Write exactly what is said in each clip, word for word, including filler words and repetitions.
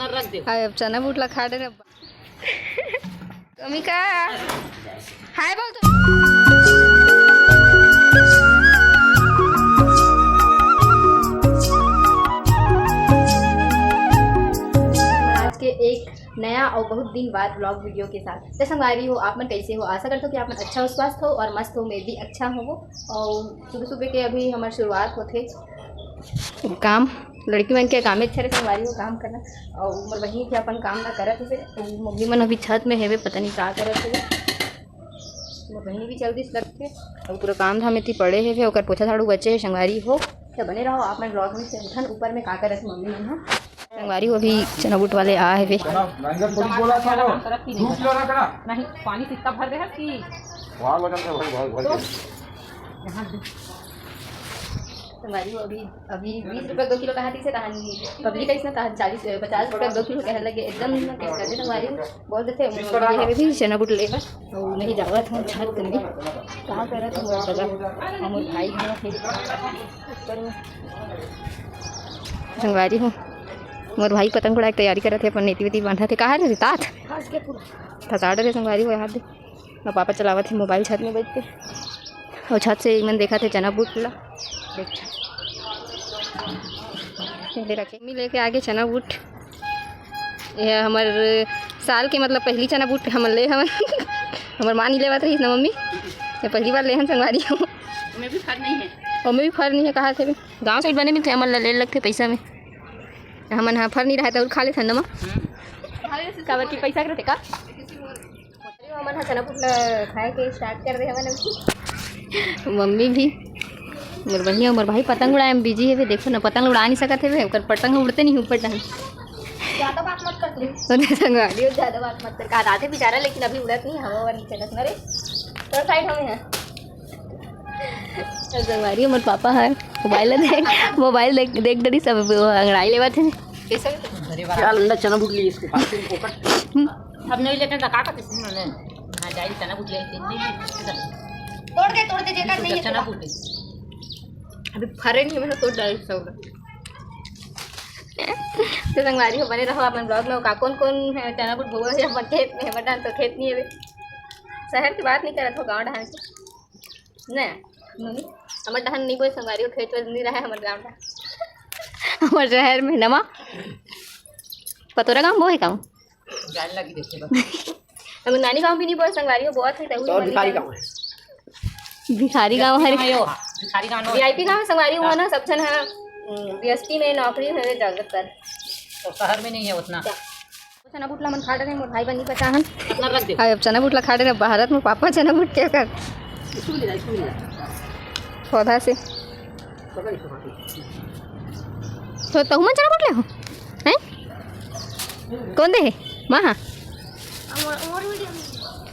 रख दे। हाय, अब चना बूट ला खा डरे। अमिका, हाय बोल तू। आज के एक नया और बहुत दिन बाद vlog video के साथ। तो संगवारी हो, आप मन कैसे हो? आशा करथों कि आप मन अच्छा हो, स्वस्थ हो और मस्त हो। मैं भी अच्छा हूँ। और सुबह सुबह के अभी हमार शुरुआत होथे काम, लड़की मन के कामे अच्छा रहे संगवारी हो काम करना। और मोर बहिनी के अपन काम ला करत हे, तो मम्मी मन अभी छत में हेवे, पता नहीं का करत हे। मोर बहिनी भी चल दिस लगथे, और पूरा काम धाम एती पड़े हे, ओकर पोछा झाड़ू बचे हे संगवारी हो। तो बने रहो आप मन vlog में, से उठन ऊपर में का करत मम्मी मन ह। संगवारी हो, अभी चना बूट वाले आ हेवे। महंगा थोड़ी बोला था वो। दू किलो रखना। नहीं, पानी से इतना भर दे है कि वहाँ वजन से भर, भर, भर के। यहाँ दे। संगवारी हो, अभी, अभी बीस रुपया दो किलो कहा थी से, तहन पब्लिक है इसमें, तहन चालीस, पचास रुपया दो किलो कहने लगे। एकदम ना कह कर दे संगवारी हो, बोल देते हैं, ये भी चना बूट लेगा। तो नहीं जावत हूँ छत में, कहाँ करत हूँ बता, हमर भाई है फिर ऊपर में। संगवारी हो, मोर भाई पतंग उड़ाए के तैयारी करत हे, अपन नेती वेती बांधत हे। कहाँ रे तात? फंसा डरे संगवारी हो, यहाँ दे। ना पापा चलावत हे मोबाइल छत में बैठ के, और छत से मन देखत हे चना बूट ला। देख, पहले रखे मम्मी लेके आगे चना बूट। ये हमर साल के मतलब पहली चना बूट हमन ले हवन। हमर माँ नहीं लेवत रहीस ना मम्मी, ये पहली बार लेहन संगवारी हो। मैं भी फर नहीं है। और मैं भी फर नहीं है, कहा थे गाँव साइड बने मिलथे, हमन ला ले लगथे पैसा में। हमन हा फर नहीं रहे तो और खा लेथन ना माँ। काबर की पैसा के रहते का? अरे, हमन हा चना बूट ला खाए के start कर दे हमन अभी। मम्मी भी, मोर बहिनी, मोर भाई पतंग उड़ाए में busy हेवे। देखो ना, पतंग उड़ा नहीं सकत हेवे, ओकर पतंग उड़ते नहीं ऊपर टहन। ज्यादा बात मत कर तू। तो संगवारी हो, ज्यादा बात मत कर। कहा दादे बेचारा, लेकिन अभी उड़त नहीं, हवा हवा नहीं चलत ना रे। तो side हमें है। संगवारी, मोर पापा है, मोबाइल देख, मोबाइल देख, देख डरी सब वो अंगड़ाई लेवत है। कैसे? क्या लंडा चना बूट ली इसके पास से पोपट। अब नहीं लेते तो का करते सुन ने। हाँ, जाई चना बूट ले, नहीं, नहीं, तोड़ दे, तोड़ दे, जेकर नहीं है चना बूट। अभी फरे नहीं, मैंने तोड़ डाली सब। तो संगवारी हो, बने रहो अपन vlog में। का कौन कौन है चना बूट बोआ है अपन खेत में, बता तो खेत नहीं है। शहर की बात नहीं करत हो, गाँव ढांड के। नहीं, मम्मी, हमर डहन नहीं बोए संगवारी हो, खेत वेत नहीं रहे हमर गाँव का। हमर शहर में नमा पतोरा गाँव बोए का? जान लगी देखे बस। हम नानी गाँव भी नहीं बोए संगवारी हो, बहुत है तो और भिखारी गाँव है। भिखारी गाँव है। हाँ, यो, भिखारी गाँव। वीआईपी गाँव संगवारी हो ना, सब जन है। हम्म, बीएसपी में नौकरी है ज्यादातर। तो शहर में नहीं है उतना। क्या? चना बूट ला मन खा डरे, मोर भाई बनी पता हन। अपना रख दे। हाँ, अब चना बूट ला खा डरे, भारत में पापा चना बूट के कर। इसको ले जा, इसको ले जा। पौधा से। पकड़ इसको, पकड़। तो तहु मन चना बूट ले हो? हैं? कौन दे हे? माँ हा?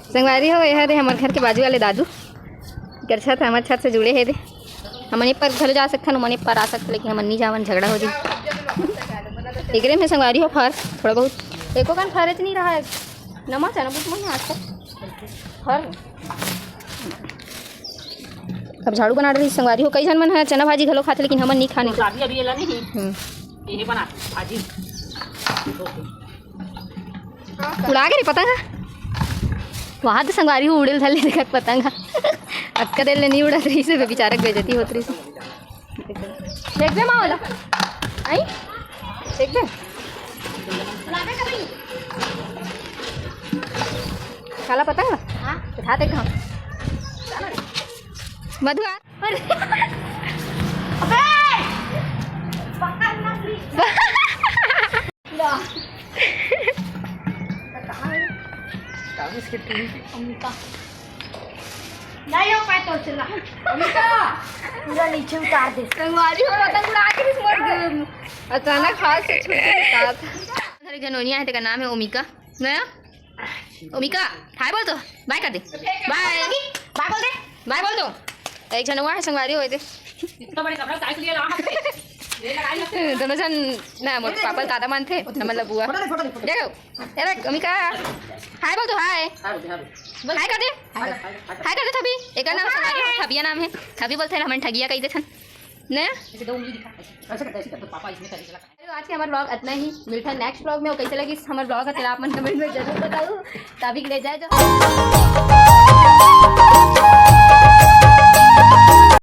संगवारी हो, यह दे हमर घर के बाजू वाले दादू। कर छत, हमर छत से जुड़े हे दे। हमन ए पर घलो जा सकथन, ओमन ए पर आ सकथन, लेकिन हमन नहीं जावन, झगड़ा हो जाही। एकरे में संगवारी हो फर, थोड़ा बहुत। एको कन फरेच नहीं रहा है। नमा चना बूट मन आज तक फर। अब झाड़ू बना रही संगवारी हो, कई झन मन है चना भाजी घलो खाथे, लेकिन हमन नहीं खाने। तो अभी, अभी एला नहीं। हम्म। ये बना भाजी। उड़ा के रे पतंग हा। वहाँ तो संगवारी हो उड़ेल धर ले देखत पतंग हा। अतका देर ले नहीं उड़त रही से बेचारा के बेइज्जती होत रही से। देख दे माँ वाला। आई? देख दे। काला पतंग हा? हाँ। उठा देख हम। मधुआ। अरे। अबे! पकड़ ना please। ला। कहाँ है? कहाँ इसके टीवी? अमिका। नहीं हो पाए तो चला। अमिका। पूरा नीचे उतार दे। संगवारी हो पतंग उड़ा के इस मर गए। अचानक हाथ से छूट के निकाला था। हमारे जनोनिया है, तेरा नाम है ओमिका। नया? ओमिका, हाय बोल तो, बाय कर दे। बाय। बाय बोल दे। बाय बोल दो। एक झन हुआ है संगवारी होए दे। इतना बड़े कपड़ा उतार के लिए ला मत। ये लड़ाई मत। दोनों झन ना मोर पापा दादा मानथे, ना मतलब बुआ। फोटो ले, फोटो ले, फोटो ले। देखो, ए देख ओमिका, हाय बोल दो, हाय। हाय बोल दे, हाय बोल दे। हाय कर दे। हाय, हाय, हाय। हाय कर दे थबी। एकर नाम संगवारी हो, थबिया नाम है। थबी बोलथे ना, हमन ठगिया कहि देथन। ने। ऐसे दो उंगली दिखा, ऐसे, ऐसे करते, ऐसे करते, पापा इसमें करेंगे, चला। चलो, आज के हमारे vlog इतना ही। मिलता है next vlog में। और कैसे लगी हमारे vlog का, आप मन comment में जरूर बताओ। तभी के लिए जय जो।